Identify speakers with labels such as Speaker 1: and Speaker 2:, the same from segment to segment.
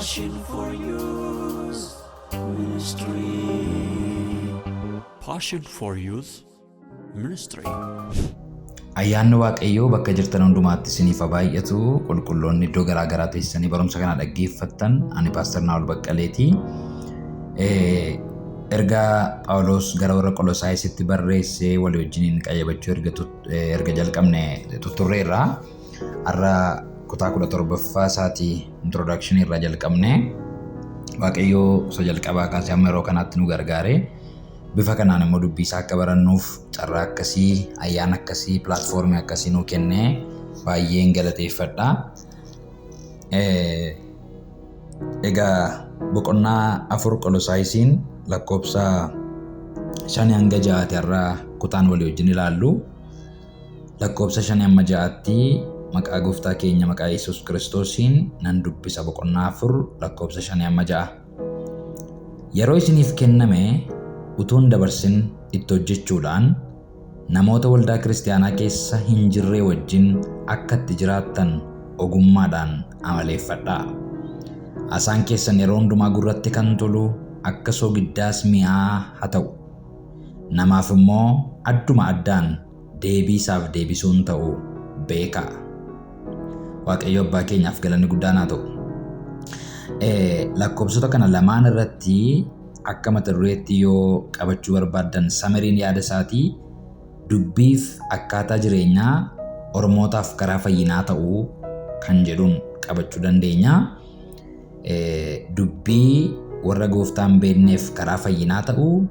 Speaker 1: Passion for Youth Ministry. Passion for Youth Ministry.
Speaker 2: Ayyaanni Waaqayyoo bakka jirtan hundumaatti isiniif haa baay'atu. Qulqulloonni iddoo garaa garaa teessanii barumsa kana dhaggeeffattan ani Paaster Naa'ol Baqqaleeti. Erga Phaawulos gara warra Qolosaayisitti barreessee walii wajjiniin qayyabachuu erga jalqabne tutturreerra. Har'a kutaa 17ffaa isaatii introduction irraa jalqabne. Waaqayyoo isa jalqabaa kaasee amma yeroo kanaatti nu gargaare. Bifa kanaan immoo dubbii isaa akka barannuuf carraa akkasii, ayyaana akkasii, pilaatfoormii akkasii nuu kennee baay'een galateeffadha. Egaa boqonnaa 4 Qolosaayisiin lakkoofsa 5 hanga 6 har'a kutaan walii wajjin ilaallu. Lakkoofsa 5 hamma 6tti maqaa gooftaa keenya maqaa Yesuus Kiristoosiin nan dubbisa boqonnaa 4 lakkoofsa 5 hamma 6. Yeroo isiniif kenname utuu hin dabarsin itti hojjechuudhaan namoota waldaa kiristiyaanaa keessa hin jirree wajjin akka itti jiraattan ogummaadhaan amaleeffadhaa. Haasaan keessan yeroo hundumaa gurratti kan tolu akka soogiddaas mi'aa haa ta'u. Namaaf immoo adduma addaan deebii isaaf deebisuun ta'u beekaa. Waaqayyo abbaa keenyaaf galanni guddaan haa ta'u. Lakkoofsota kana lamaan irratti akka mata dureetti yoo qabachuu barbaaddan samariin yaada isaatii dubbiif akkaataa jireenyaa ormootaaf karaa fayyinaa ta'uu kan jedhuun qabachuu dandeenya. Dubbii warra gooftaan beekneef karaa fayyinaa ta'uu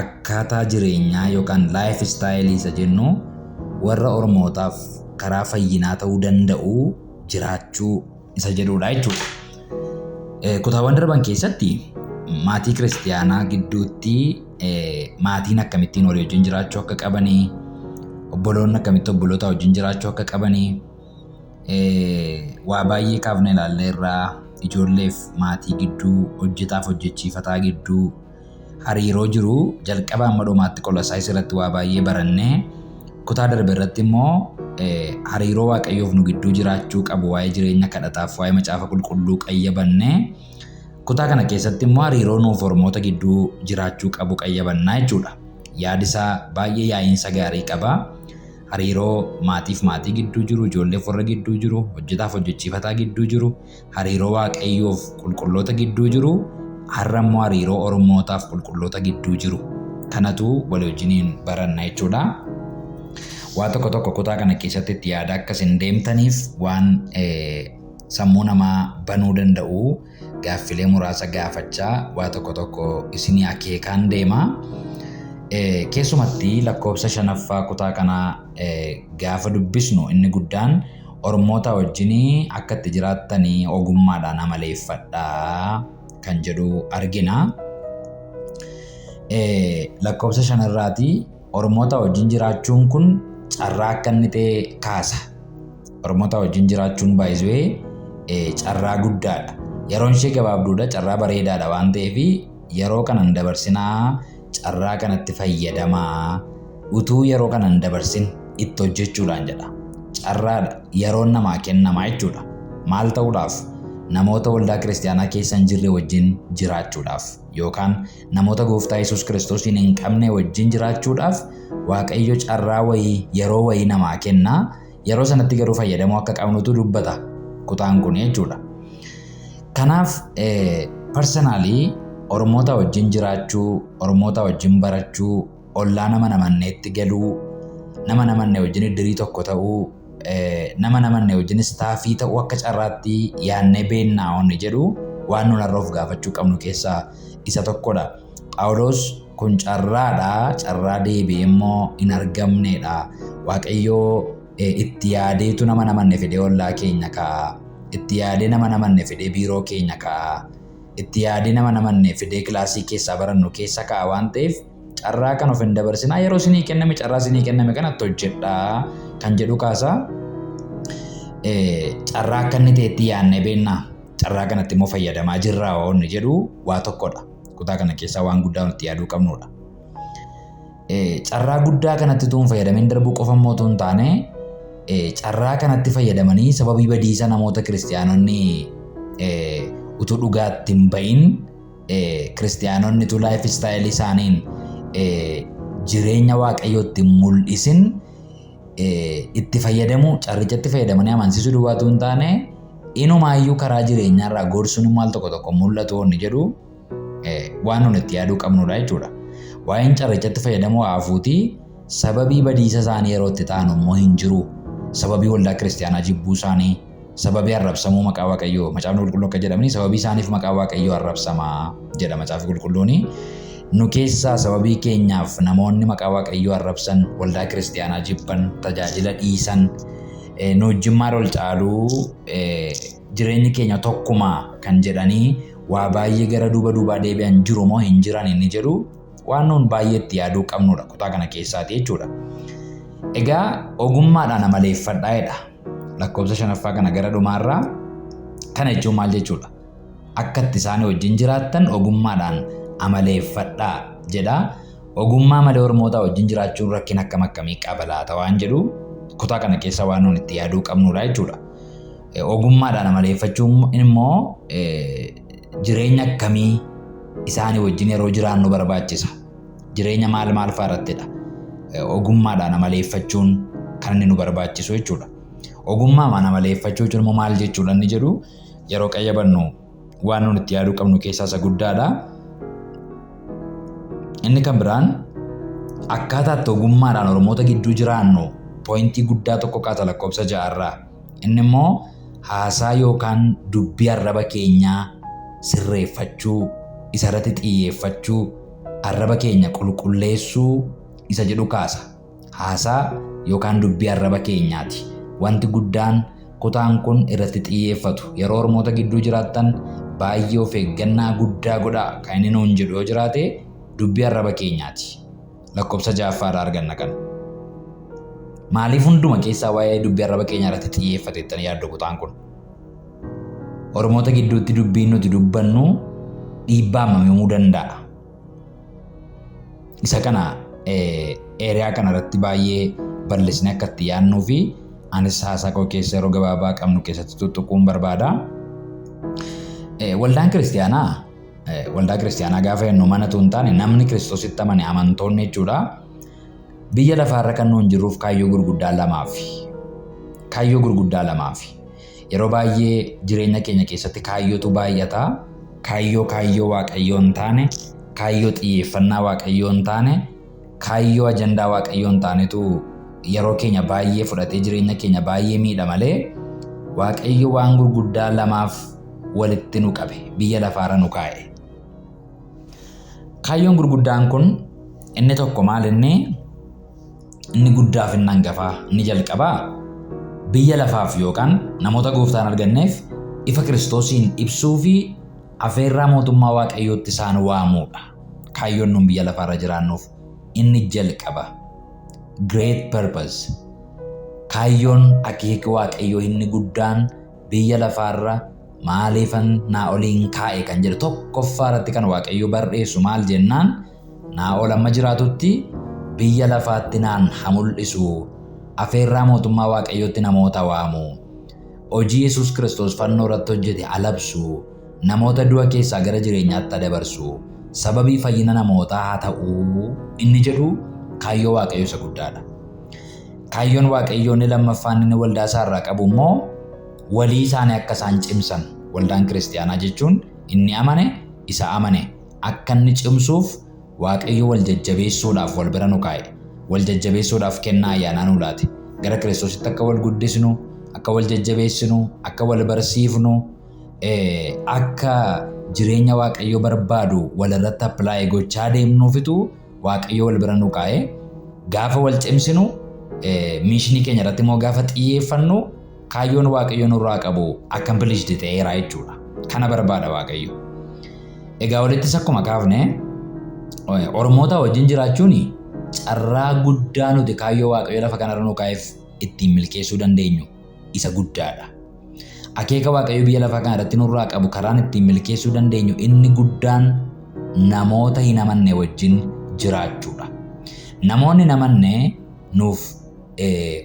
Speaker 2: akkaataa jireenyaa yookaan laayif istaayilii isa jennu warra ormootaaf karaa fayyinaa ta'uu danda'u jiraachuu isa jedhudha jechuudha. Kutaawwan darban keessatti maatii kiristiyaanaa gidduutti maatiin akkamittiin walii wajjin jiraachuu akka qabanii, obboloonni akkamitti obboloota wajjin jiraachuu akka qabanii, waa baay'ee kaafne ilaalleerraa ijoolleef maatii gidduu, hojjetaaf hojjechiifataa gidduu hariiroo jiru jalqaba amma dhumaatti Qolosaayis irratti waa baay'ee barannee kutaa darbe irratti immoo hariiroo Waaqayyoof nu gidduu jiraachuu qabu waa'ee jireenya kadhataaf waa'ee macaafa qulqulluu qayyabannee kutaa kana keessatti immoo hariiroo nuuf ormoota gidduu jiraachuu qabu qayyabannaa jechuudha. Yaadi isaa baay'ee yaa'iinsa gaarii qaba. Hariiroo maatiif maatii gidduu jiru, ijoolleef warra gidduu jiru, hojjetaaf hojjechiifataa gidduu jiru, hariiroo Waaqayyoof qulqulloota gidduu jiru, har'a immoo hariiroo ormootaaf qulqulloota gidduu jiru. Kanatu walii wajjiniin baranna jechuudha. Waa tokko tokko kutaa kana keessatti itti yaada akka isin deemtaniif waan sammuu namaa banuu danda'u gaaffilee muraasa gaafachaa waa tokko tokko isinii akeekaan deema. Keessumatti lakkoofsa 5ffaa kutaa kanaa gaafa dubbisnu inni guddaan ormoota wajjin akka itti jiraattanii ogummaadhaan amaleeffadhaa kan jedhu argina. Lakkoofsa 5 irraatii ormoota wajjin jiraachuun kun carraa akka inni ta'e kaasa. Ormoota wajjin jiraachuun baay'isee carraa guddaadha. Yeroon ishee gabaabduudha, carraa bareedaadha waan ta'eef yeroo kanan dabarsinaa, carraa kanatti fayyadamaa, utuu yeroo kanan dabarsin itti hojjechuudhaan jedha. Carraadha, yeroon namaa kennamaa jechuudha. Maal ta'uudhaaf? Namoota waldaa kiristiyaanaa keessa hin jirre wajjin jiraachuudhaaf yookaan namoota gooftaa Yesuus Kiristoosiin hin qabne wajjin jiraachuudhaaf Waaqayyo carraa wayii yeroo wayii namaa kenna. Yeroo sanatti garuu fayyadamuu akka qabnutu dubbata kutaan kun jechuudha. Kanaaf personally ormoota wajjin jiraachuu, ormoota wajjin barachuu, ollaa nama namanneetti galuu, nama namanne wajjin iddirii tokko ta'uu, nama namanne wajjin istaafii ta'uu akka carraatti yaannee beennaa onni jedhu waan nun har'a of gaafachuu qabnu keessaa isa tokkodha. Phaawulos kun carraadha, carraa deebi'ee immoo hin argamnedha. Waaqayyoo itti yaadeetu nama namanne fidee ollaa keenya kaa'a. Itti yaadee nama namanne fidee biiroo keenya kaa'a. Itti yaadee nama namanne fidee kilaasii keessaa barannu keessa kaa'a waan ta'eef carraa kan of hin dabarsinaa, yeroo isinii kenname, carraa isinii kenname kanatti hojjedhaa kan jedhu kaasa. Carraa akka inni ta'etti yaadnee beennaa, carraa kanatti immoo fayyadamaa jirraa inni jedhu waa tokkodha. Kutaa kana keessaa waan guddaa nuti yaaduu qabnudha. Carraa guddaa kanatti utuu hin fayyadamin darbuu qofa immoo utuu hin taane, carraa kanatti fayyadamanii sababii badiisa namoota kiristiyaanonni utuu dhugaatti hin ba'in kiristiyaanonni utuu life style isaaniin jireenya waaqayyootti mul'isin itti fayyadamu, carrichatti fayyadamanii amansiisuu duwwaatu hin taane, inumaayyuu karaa jireenyaarraa gorsuun maal tokko tokko mul'atu inni jedhu waan nuti itti yaaduu qabnudha jechuudha. Waa'een carrichatti fayyadamuu haafuutii sababii badiisa isaanii yeroo itti ta'an immoo hin jiru. Sababii waldaa kiristiyaanaa jibbuu isaanii, sababii arrabsamuu maqaa Waaqayyoo, Macaafni Qulqulluu akka jedhamni sababii isaaniif maqaa Waaqayyoo arrabsamaa jedha Macaafni Qulqulluuni. Nu keessaa sababii keenyaaf namoonni maqaa Waaqayyoo arrabsan, waldaa kiristiyaanaa jibban, tajaajila dhiisan, nu wajjin maal ol caaluu, jireenyi keenya tokkuma kan jedhanii waa baay'ee gara duuba duubaa deebi'an jiru moo hin jiran inni jedhu waan nuun baay'ee itti yaaduu qabnudha kutaa kana keessaati jechuudha. Egaa ogummaadhaan amaleeffadhaa jedha. Lakkoofsa shanaffaa kana gara dhumaarraa kana jechuun maal jechuudha? Akka itti isaanii wajjin jiraattan ogummaadhaan amaleeffadhaa jedha. Ogummaa malee ormoota wajjin jiraachuun rakkina akkam akkamii qaba laata waan jedhu kutaa kana keessa waan nuun itti yaaduu qabnudha jechuudha. Ogummaadhaan amaleeffachuun immoo jireenya akkamii isaanii wajjin yeroo jiraannu barbaachisa? Jireenya maal maal fa'aa irrattidha? Ogummaadhaan amaleeffachuun kan inni nu barbaachisu jechuudha. Ogummaadhaan amaleeffachuu jechuun immoo maal jechuudha inni jedhu yeroo qayyabannu waan nuti itti yaaduu qabnu keessaa isa guddaadha. Inni kan biraan akkaataa itti ogummaadhaan ormoota gidduu jiraannu pointii guddaa tokko kaasa lakkoofsa ja'arraa. Inni immoo haasaa yookaan dubbii arraba keenyaa sirreeffachuu, isarratti xiyyeeffachuu, arraba keenya qulqulleessuu isa jedhu kaasa. Haasaa yookaan dubbii arraba keenyaati. Wanti guddaan kutaan kun irratti xiyyeeffatu yeroo ormoota gidduu jiraattan baay'ee of eeggannaa guddaa godhaa kan inni nuun jedhu yoo jiraate dubbii arraba keenyaati. Lakkoofsa ja'affaarraa arganna kana. Maaliif hunduma keessaa waa'ee dubbii arraba keenyaa irratti xiyyeeffate jettanii yaaddu kutaan kun? Ormoota gidduutti dubbiin nuti dubbannu dhiibbaa hammamii uumuu danda'a? Isa kana area kana irratti baay'ee bal'isnee akka itti yaadnuu fi anis haasaa koo keessa yeroo gabaabaa qabnu keessatti tuttuquun barbaada. Waldaan kiristiyaanaa, waldaa kiristiyaanaa gaafa jennu manatu hin taane, namni Kiristoositti amane, amantoonni jechuudha. Biyya lafaarra kan nuun jirruuf kaayyoo gurguddaa lamaafi. Kaayyoo gurguddaa lamaafi. Yeroo baay'ee jireenya keenya keessatti kaayyootu baay'ata. Kaayyoo Waaqayyoo hin taane, kaayyoo xiyyeeffannaa Waaqayyoo hin taane, kaayyoo ajandaa Waaqayyoo hin taanetu yeroo keenya baay'ee fudhatee jireenya keenya baay'ee miidha malee, Waaqayyo waan gurguddaa lamaaf walitti nu qabe, biyya lafaarra nu kaa'e. Kaayyoon gurguddaan kun inni tokko maal, inni inni guddaaf inni hangafaa, inni jalqabaa biyya lafaaf yookaan namoota gooftaan arganneef ifa Kiristoosiin ibsuu fi afeerraa mootummaa Waaqayyootti isaan waamuudha. Kaayyoon nun biyya lafaarra jiraannuuf inni jalqaba. Great purpose. Kaayyoon akeeka Waaqayyoo inni guddaan biyya lafaarra maaliifan naa oliin kaa'e kan jedhu tokkoffaa irratti kan Waaqayyo barreessu maal jennaan, naa ol amma jiraatutti biyya lafaatti naan haa mul'isu, afeerraa mootummaa Waaqayyootti namoota waamu, hojii Yesuus Kiristoos fannoo irratti hojjete alabsu, namoota du'a keessaa gara jireenyaatti dabarsu, sababii fayyina namootaa haa ta'uu inni jedhu kaayyoo Waaqayyo isa guddaadha. Kaayyoon Waaqayyoo inni lammaffaan inni waldaa isaa irraa qabu immoo walii isaanii akka isaan cimsan, waldaan kiristiyaanaa jechuun inni amane isa amane akka inni cimsuuf Waaqayyo wal jajjabeessuudhaaf wal bira nu kaa'e. Wal jajjabeessuudhaaf kennaa ayyaanaa nu laate. Gara Kiristoositti akka wal guddisnu, akka wal jajjabeessinu, akka wal barsiifnu, akka jireenya Waaqayyo barbaadu walirratti apply gochaa deemnuufitu Waaqayyo wal bira nu kaa'e. Gaafa wal cimsinu, mission keenya irratti immoo gaafa xiyyeeffannu, kaayyoon Waaqayyo nurraa qabu accomplished ta'eera jechuudha. Kana barbaada Waaqayyo. Egaa walittis akkuma kaafne, Oromoota wajjin jiraachuun carraa guddaa nuti kaayyoo Waaqayyo lafa kanarra nu kaa'eef ittiin milkeessuu dandeenyu isa guddaadha. Akeeka Waaqayyo biyya lafaa kana irratti nurraa qabu karaan ittiin milkeessuu dandeenyu inni guddaan namoota hin amanne wajjin jiraachuudha. Namoonni hin amanne nuuf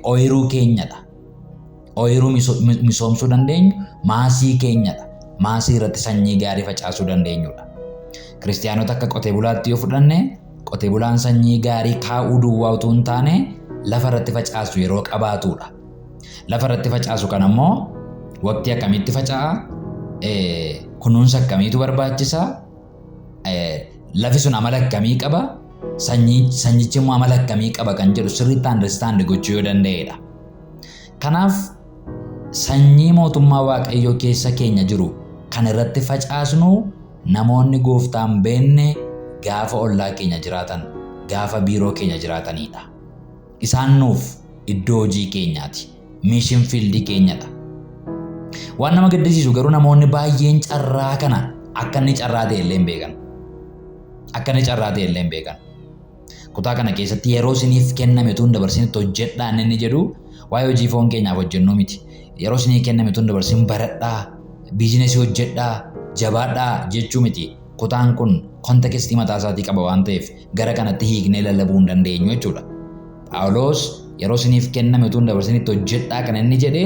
Speaker 2: ooyiruu keenyadha. Ooyiruu misoomsuu dandeenyu maasii keenyadha. maasii irratti sanyii gaarii facaasuu dandeenyudha. Kiristiyaanota akka qotee bulaatti yoo fudhanne, qotee bulaan sanyii gaarii kaa'uu duwwaa utuu hin taane lafa irratti facaasu yeroo qabaatudha. Lafa irratti facaasu kan ammoo waqtii akkamitti faca'a? Kunuunsa akkamiitu barbaachisa? Lafi sun amala akkamii qaba? Sanyichi immoo amala akkamii qaba kan jedhu sirriitti understand gochuu yoo danda'edha. Kanaaf sanyii mootummaa Waaqayyoo keessa keenya jiru kan irratti facaasnu namoonni gooftaan beenne gaafa ollaa keenya jiraatan, gaafa biiroo keenya jiraatanidha. Isaan nuuf iddoo hojii keenyaati. Mission field keenyadha. Waan nama gaddisiisu garuu namoonni baay'een carraa kana akka inni carraa ta'e illee hin beekan. Akka inni carraa ta'e illee hin beekan. Kutaa kana keessatti yeroo isiniif kenname tun dabarsin itti hojjedhaa inni jedhu waa'ee hojii foon keenyaaf hojjennuu miti. Yeroo isinii kenname tun dabarsin baradhaa, business hojjedhaa, jabaadhaa jechuu miti. Kutaan kun context mataa isaatii qaba waan ta'eef gara kanatti hiiknee lallabuu hin dandeenyu jechuudha. Phaawulos yeroo isiniif kenname tun dabarsin itti hojjedhaa kan inni jedhe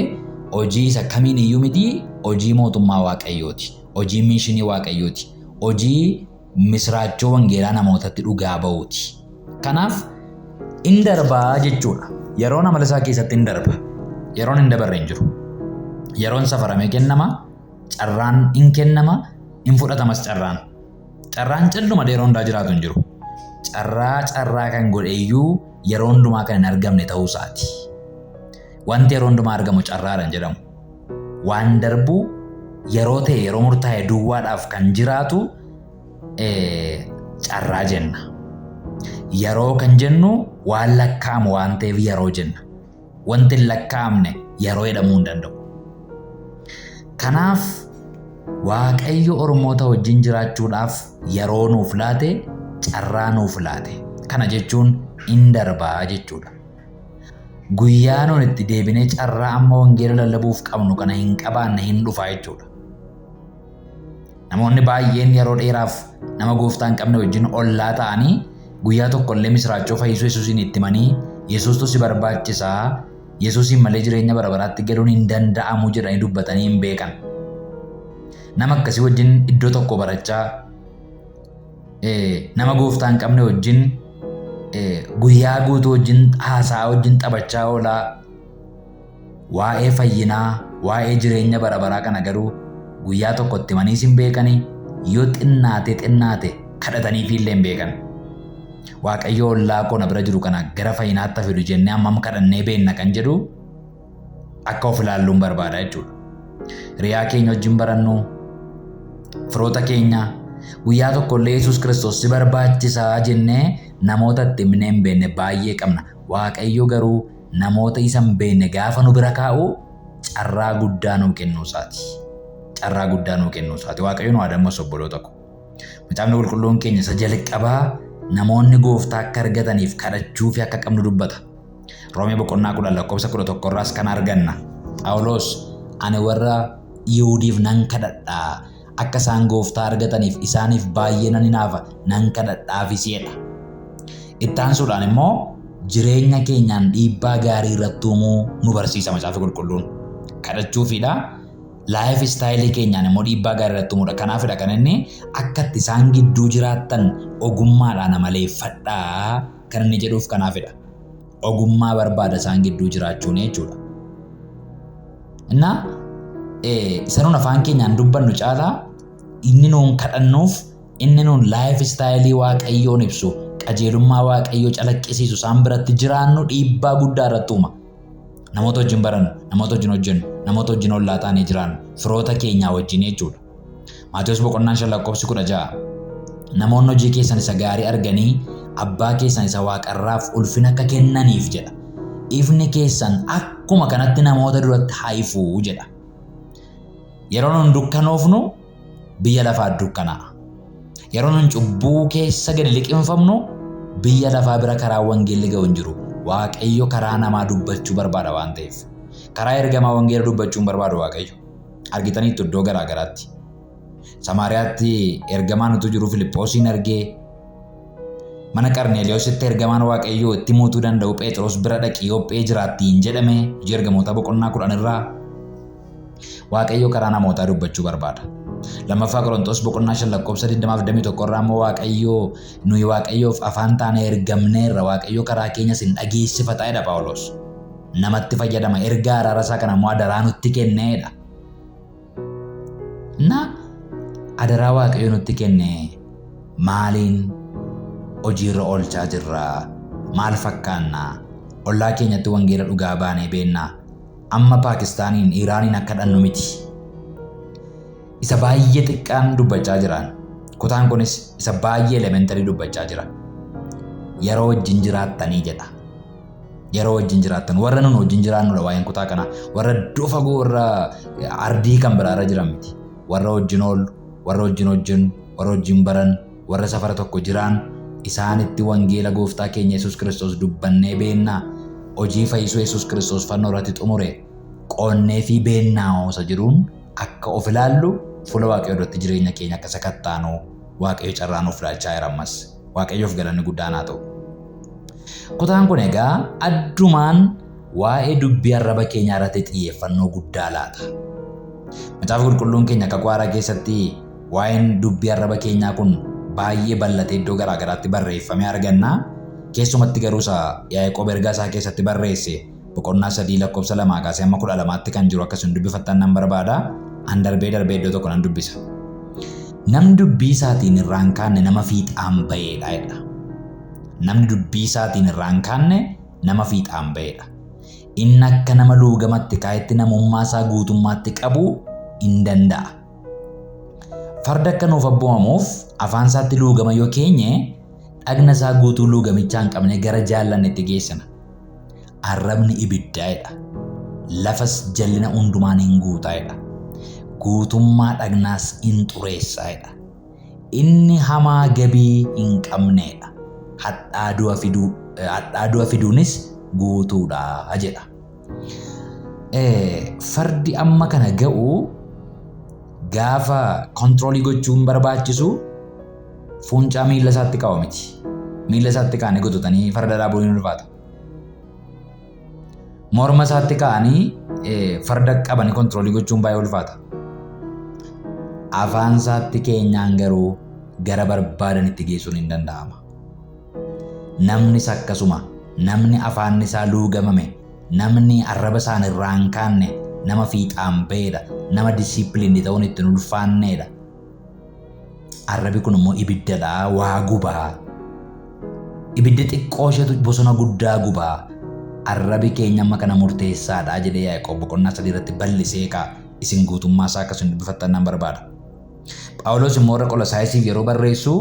Speaker 2: hojii isa kamiin iyyuu miti, hojii mootummaa Waaqayyooti. Hojii mission Waaqayyooti. Hojii misraachoo wangeelaa namootatti dhugaa ba'uuti. Kanaaf in darbaa jechuudha. Yeroon amala isaa keessatti in darba. Yeroon hin dabarre hin jiru. Yeroon safaramee kennama, carraan in kennama, in fudhatamas carraan. Carraan calluma yeroo hundaa jiraatu hin jiru. Carraa carraa kan godhe iyyuu yeroo hundumaa kan hin argamne ta'uu isaati. Wanti yeroo hundumaa argamu carraadhaan jedhamu. Waan darbu yeroo ta'e yeroo murtaa'e duwwaadhaaf kan jiraatu carraa jenna. Yeroo kan jennu waan lakkaa'amu waan ta'eef yeroo jenna. Wanti hin lakkaa'amne yeroo jedhamuu hin danda'u. Kanaaf Waaqayyo Oromoota wajjin jiraachuudhaaf yeroo nuuf laate, carraa nuuf laate. Kana jechuun in darbaa jechuudha. Guyyaa nuun itti deebinee carraa amma wangeela lallabuuf qabnu kana hin qabaanne hin dhufaa jechuudha. Namoonni baay'een yeroo dheeraaf nama gooftaa hin qabne wajjin ollaa ta'anii guyyaa tokko illee misraachoo fayyisuu Yesuusiin itti himanii, Yesuustu si barbaachisaa, Yesuusiin malee jireenya bara baraatti galuun hin danda'amu jedhanii dubbatanii hin beekan. Nama akkasii wajjin iddoo tokko barachaa, nama gooftaa hin qabne wajjin guyyaa guutuu wajjin haasaa, wajjin taphachaa oolaa, waa'ee fayyinaa, waa'ee jireenya bara baraa kana garuu guyyaa tokko itti himaniis hin beekanii, yoo xinnaate xinnaate kadhataniifi illee hin beekan. Waaqayyo ollaa koo na bira jiru kana gara fayyinaatti fidu jennee hammam kadhannee beenna kan jedhu akka of ilaalluun barbaada jechuudha. Hiriyaa keenya wajjin barannu, firoota keenya guyyaa tokko illee Yesuus Kiristoos si barbaachisaa jennee namoota itti himnee hin beekne baay'ee qabna. Waaqayyo garuu namoota isa hin beekne gaafa nu bira kaa'u carraa guddaa nuu kennuu isaati. Carraa guddaa nuu kennuu isaati. Waaqayyo nu haa dammasu, obboloota ko. Macaafni qulqulluun keenya isa jalqabaa namoonni gooftaa akka argataniif kadhachuufi akka qabnu dubbata. Roomee boqonnaa 10 lakkoofsa 11 irraas kan arganna. Phaawulos, ani warra Yihuudiif nan kadhadhaa, akka isaan gooftaa argataniif isaaniif baay'ee nan hinaafa, nan kadhadhaafis jedha. Itti aansuudhaan immoo jireenya keenyaan dhiibbaa gaarii irratti uumuu nu barsiisa macaafi qulqulluun. Kadhachuufiidha. Life style keenyaan immoo dhiibbaa gaarii irratti uumuudha. Kanaafidha kan inni akka itti isaan gidduu jiraattan ogummaadhaan amaleeffadhaa kan inni jedhuuf kanaafidha. Ogummaa barbaada isaan gidduu jiraachuun jechuudha. Innaa isa nuun afaan keenyaan dubbannu caalaa inni nuun kadhannuuf, inni nuun life style Waaqayyoon ibsu, qajeelummaa Waaqayyoo calaqqisiisu isaan biratti jiraannu dhiibbaa guddaa irratti uuma. Namoota wajjin barannu, namoota wajjin hojjennu, namoota wajjin ollaa taanee jiraannu, firoota keenyaa wajjin jechuudha. Maatiyus boqonnaan 5 lakkoofsi 16, namoonni hojii keessan isa gaarii arganii abbaa keessan isa waaqarraaf ulfina akka kennaniif jedha. Ifni keessan akkuma kanatti namoota duratti haa ifuu jedha. Yeroo nun dukkanoofnu biyya lafaa dukkanaa'a. Yeroo nun cubbuu keessa gadi liqimfamnu biyya lafaa bira karaa wangeelli ga'u hin jiru. Waaqayyo karaa namaa dubbachuu barbaada waan ta'eef. Karaa ergamaa wangeela dubbachuu hin barbaadu Waaqayyo. Argitaniittu iddoo garaa garaatti. Samaariyaatti ergamaan utuu jiru Filiphhoosiin argee, mana Qarneeliyoositti ergamaan Waaqayyoo itti muutuu danda'u Phexros bira dhaqi, Yophee jiraattiin jedhame, hojii ergamoota boqonnaa 10 irraa. Waaqayyo karaa namootaa dubbachuu barbaada. Lammaffaa Qorontos boqonnaa 5 lakkoofsa 20-21 irraa immoo Waaqayyoo nuyi Waaqayyoof afaan taane ergamneerra, Waaqayyoo karaa keenyas hin dhageessifata jedha Phaawulos. Namatti fayyadama, ergaa araara isaa kana immoo adaraa nutti kenneedha. Na adaraa Waaqayyo nutti kenne maaliin hojiirra oolchaa jirra? Maal fakkaanna? Ollaa keenyatti wangeela dhugaa baanee beennaa? Amma Paakistaaniin, Iraaniin akka dhannu miti. Isa baay'ee xiqqaan dubbachaa jiraan. Kutaan kunis isa baay'ee elementary dubbachaa jira. Yeroo wajjin jiraattanii jedha. Yeroo wajjin jiraattan warra nun wajjin jiraannudha waa'een kutaa kanaa. Warra iddoo fagoo, warra ardii kan biraarra jiran miti. Warra wajjin oollu, warra wajjin hojjennu, warra wajjin baran, warra safara tokko jiraan, isaanitti wangeela gooftaa keenya Yesuus Kiristoos dubbannee beennaa? Hojii fayyisuu Yesuus Kiristoos fannoo irratti xumure qoonnee fi beennaa isa jedhuun akka of ilaallu, fuula Waaqayyoo duratti jireenya keenya akka sakattaanu Waaqayyo carraa nuuf laachaa jira ammas. Waaqayyoof galanni guddaan haa ta'u. Kutaan kun egaa addumaan waa'ee dubbii arraba keenyaa irratti xiyyeeffannoo guddaa laata. Macaafa Qulqulluun keenya Kakuu Haaraa keessatti waa'een dubbii arraba keenyaa kun baay'ee bal'atee iddoo garaa garaatti barreeffamee arganna. Keessumatti garuu isa Yaaqoob ergaa isaa keessatti barreesse boqonnaa 3 lakkoofsa 2 kaasee hamma 12tti kan jiru akkasiin dubbifattan nan barbaada. An darbee darbee iddoo tokko nan dubbisa. Namni dubbii isaatiin irraa hin kaanne nama fiixaan ba'eedha jedha. Namni dubbii isaatiin irraa hin kaanne nama fiixaan ba'eedha. Inni akka nama luugamatti kaa'etti namummaa isaa guutummaatti qabuu hin danda'a. Farda akka nuuf abboomamuuf afaan isaatti luugama yoo keenye, dhagna isaa guutuu luugamichaan qabnee gara jaallannetti geessina. Arrabni ibiddaa jedha. Lafas jallina hundumaan hin guutaa jedha. Guutummaa dhagnaas hin xureessaa jedha. Inni hamaa gabii hin qabneedha. Hadhaa du'a fiduunis guutuudha jedha. Fardi amma kana ga'u gaafa control gochuun barbaachisu fuuncaa miilla isaatti kaa'u miti. Miilla isaatti kaa'anii gototanii farda dhaabuun hin ulfaata. Morma isaatti kaa'anii farda qabanii control gochuun baay'ee ulfaata. Afaan isaatti keenyaan garuu gara barbaadanitti geessuun hin danda'ama. Namnis akkasuma, namni afaan isaa luugamame, namni arraba isaan irraa hin kaanne nama fiixaan ba'eedha. Nama discipline ta'uun ittiin ulfaanneedha. Arrabi kun immoo ibiddadha, waa gubaa. Ibiddi xiqqoo isheetu bosona guddaa gubaa. Arrabi keenya amma kana murteessaadha jedhee Yaaqoob boqonnaa 3 irratti bal'isee kaa'a. Isin guutummaa isaa akkasiin dubbifattan nan barbaada. Phaawulos immoo warra Qolosaayisiif yeroo barreessu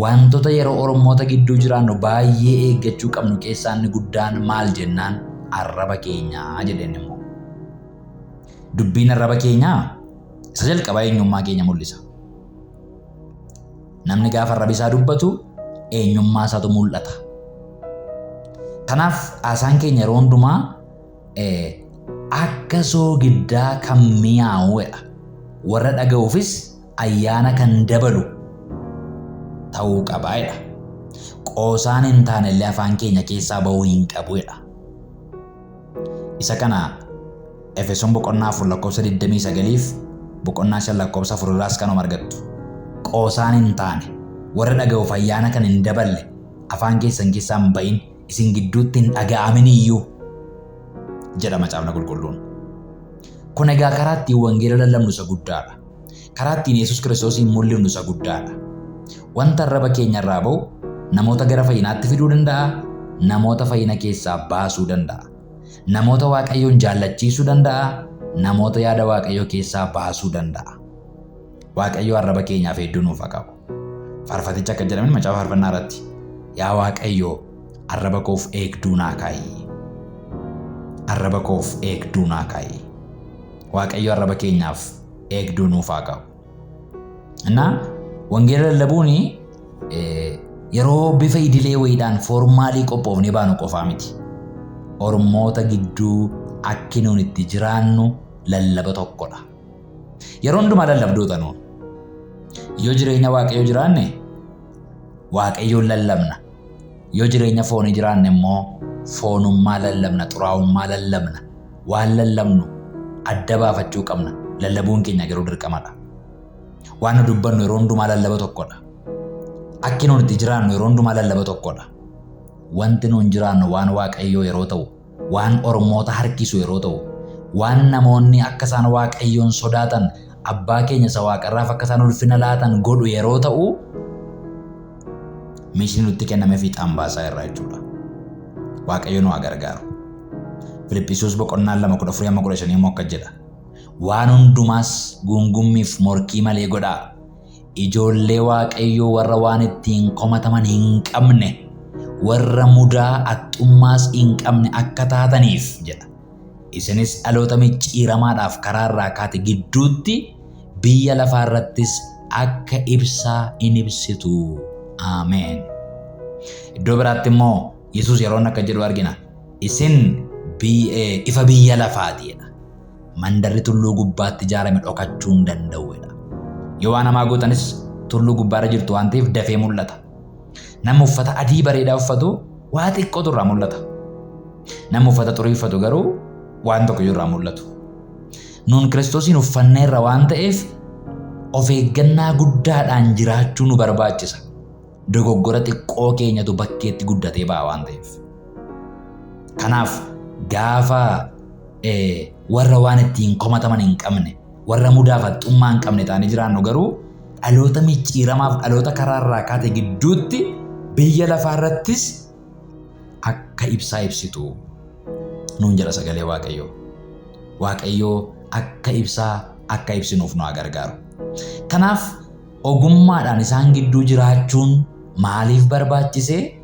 Speaker 2: wantoota yeroo Oromoota gidduu jiraannu baay'ee eeggachuu qabnu keessaa inni guddaan maal jennaan arraba keenyaa jedheen immoo. Dubbiin arraba keenyaa isa jalqabaa eenyummaa keenya mul'isa. Namni gaafa arrabi isaa dubbatu eenyummaa isaatu mul'ata. Kanaaf haasaan keenya yeroo hundumaa akka soogiddaa kan mi'aawudha. Warra dhaga'uufis ayyaana kan dabalu ta'uu qabaadha. Qoosaan hin taane illee afaan keenya keessaa ba'uu hin qabudha. Isa kana Efesoon boqonnaa 4 lakkoofsa 29 fi boqonnaa 5 lakkoofsa 4 irraas kanuma argattu. Qoosaan hin taane, warra dhaga'uuf ayyaana kan hin daballe afaan keessan keessaa hin ba'in, isin gidduutti hin dhaga'amin iyyuu jedha Macaafni Qulqulluun. Kun egaa karaa ittiin wangeela lallabnu isa guddaadha. Karaa ittiin Yesuus Kiristoosiin mul'ifnu isa guddaadha. Wanta arraba keenya irraa ba'u namoota gara fayyinaatti fiduu danda'a, namoota fayyina keessaa baasuu danda'a. Namoota Waaqayyoon jaallachiisuu danda'a, namoota yaada Waaqayyoo keessaa baasuu danda'a. Waaqayyo arraba keenyaaf hedduu nuuf haa qabu. Faarfatichi akka jedhamin macaafa faarfannaa irratti, yaa Waaqayyo, arraba koof eegduu naa kaa'i. Arraba koof eegduu naa kaa'i. Waaqayyo arraba keenyaaf eegduu nuuf haa qabu. Innaa wangeela lallabuun yeroo bifa idilee wayiidhaan formal qophoofnee baanu qofaa miti. Ormoota gidduu akki nuun itti jiraannu lallaba tokkodha. Yeroo hundumaa lallabdoota nuun. Yoo jireenya Waaqayyoo jiraanne Waaqayyoon lallabna. Yoo jireenya foonii jiraanne immoo foonummaa lallabna, xuraa'ummaa lallabna. Waan lallabnu adda baafachuu qabna. Lallabuun keenya garuu dirqamadha. Waan nu dubbannu yeroo hundumaa lallaba tokkodha. Akki nuun itti jiraannu yeroo hundumaa lallaba tokkodha. Wanti nuun jiraannu waan Waaqayyoo yeroo ta'u, waan Oromoota harkisu yeroo ta'u, waan namoonni akka isaan Waaqayyoon sodaatan, abbaa keenya isa waaqarraaf akka isaan ulfina laatan godhu yeroo ta'u, mission nutti kenname fiixaan baasaa irraa jechuudha. Waaqayyo nu haa gargaaru. Filiphisius boqonnaa 2:14-15 immoo akka jedha. Waan hundumaas guungummiif morkii malee godhaa. Ijoollee Waaqayyoo warra waan ittiin komataman hin qabne, warra mudaa haxxummaas hin qabne akka taataniif jedha. Isinis dhaloota micciiramaadhaaf karaa irraa kaate gidduutti biyya lafaa irrattis akka ibsaa in ibsitu. Ameen. Iddoo biraatti immoo Yesuus yeroo inni akka jedhu argina. Isin ifa biyya lafaati jedha. Mandarri tulluu gubbaatti ijaarame dhokachuu hin danda'u jedha. Yoo waan hamaa gootanis tulluu gubbaarra jirtu waan ta'eef dafee mul'ata. Nama uffata adii bareedaa uffatu waa xiqqootu irraa mul'ata. Nama uffata xurii uffatu garuu waan tokko irraa mul'atu. Nuun Kiristoosiin uffanneerra waan ta'eef of eeggannaa guddaadhaan jiraachuu nu barbaachisa. Dogoggora xiqqoo keenyatu bakkeetti guddatee ba'a waan ta'eef. Kanaaf gaafa warra waan ittiin komataman hin qabne, warra mudaaf haxxummaa hin qabne ta'anii jiraannu garuu dhaloota micciiramaaf dhaloota karaarraa kaate gidduutti biyya lafaarrattis akka ibsaa ibsitu nuun jedha sagalee Waaqayyoo. Waaqayyoo akka ibsaa akka ibsinuuf nu haa gargaaru. Kanaaf ogummaadhaan isaan gidduu jiraachuun maaliif barbaachisee?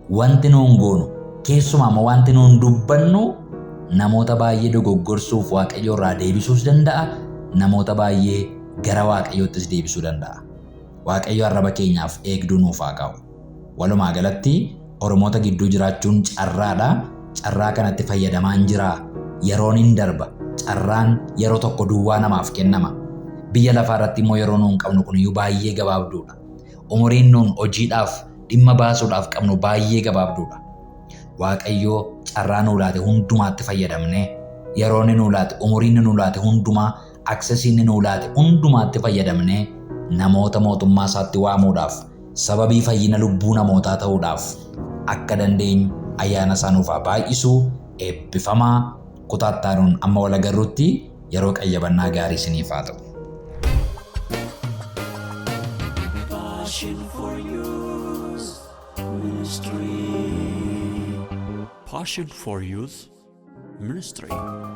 Speaker 2: Wanti nuun goonu, keessumaa immoo wanti nuun dubbannu namoota baay'ee dogoggorsuuf Waaqayyo irraa deebisuus danda'a, namoota baay'ee gara Waaqayyoottis deebisuu danda'a. Waaqayyo arraba keenyaaf eegduu nuuf haa kaa'u. Walumaa galatti Oromoota gidduu jiraachuun carraadha. Carraa kanatti fayyadamaan jiraa. Yeroon hin darba. Carraan yeroo tokko duwwaa namaaf kennama. Biyya lafaa irratti immoo yeroo nuun qabnu kuniyyuu baay'ee gabaabduudha. Umuriin nuun hojiidhaaf dhimma baasuudhaaf qabnu baay'ee gabaabduudha. Waaqayyoo carraa nuu laate hundumaatti fayyadamnee, yeroo inni nuu laate, umuriin inni nuu laate hundumaa, access inni nuu laate hundumaatti fayyadamnee namoota mootummaa isaatti waamuudhaaf, sababii fayyina lubbuu namootaa ta'uudhaaf akka dandeenyu ayyaana isaa nuuf haa baay'isu. Eebbifamaa. Kutaa itti aanuun amma wal agarrutti yeroo qayyabannaa gaarii isiniif haa ta'u.
Speaker 1: Passion for Youth Ministry. Passion for Youth Ministry.